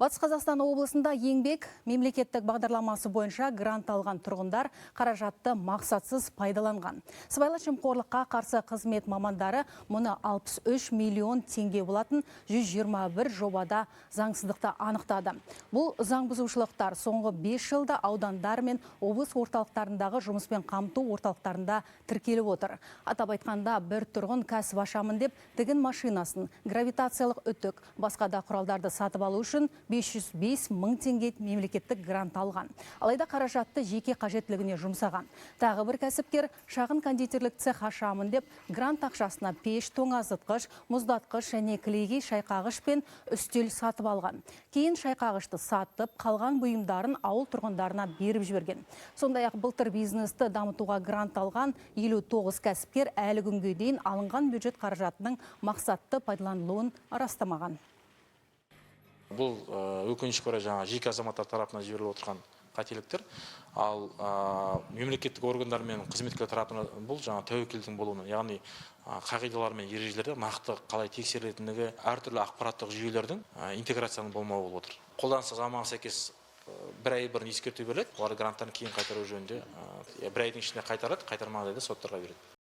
Батыс Қазақстан облысында «Еңбек» мемлекеттік бағдарламасы бойынша грант алған тұрғындар қаражатты мақсатсыз пайдаланған. Сыбайлас жемқорлыққа қарсы қызмет мамандары мұны 63 миллион теңге болатын 121 жобада заңсыздықты анықтады. Бұл заң бұзушылықтар соңғы 5 жылда аудандар мен облыс орталықтарындағы жұмыспен қамту орталықтарында тіркеліп отыр. Атап айтқанда, бір тұрғын кәсіп ашамын деп тігін машинасын, гравитациялық үтік, басқа да құралдарды сатып алу үшін 505 мың теңге мемлекеттік грант алған. Алайда қаражатты жеке қажеттілігіне жұмсаған. Тағы бір кәсіпкер шағын кондитерлік цех ашамын деп грант ақшасына пеш, тоңазытқыш, мұздатқыш және кілегей шайқағыш пен үстел сатып алған. Кейін шайқағышты сатып, қалған бұйымдарын ауыл тұрғындарына беріп жіберген. Сондай-ақ былтыр бизнесті дамытуға грант алған 59 кәсіпкер әлі күнге дейін алынған бюджет қаражатының мақсатты пайдаланылуын растамаған. Бұл, өкінішке орай, жаңа жеке азаматтар тарапынан жіберіліп отырған қателіктер, ал мемлекеттік органдар мен қызметкерлер тарапынан бұл жаңа тәуекелдің болуынан, яғни қағидалар мен ережелерде нақты қалай тексерілетіндігі, әртүрлі ақпараттық жүйелердің интеграцияның болмауы болып отыр. Қолданыстағы заңнамаға сәйкес, бір ай бұрын ескерту беріледі, олар гранттарын кейін қайтару жөнінде бір айдың ішінде қайтарады, қайтармаған жағдайда соттарға береді.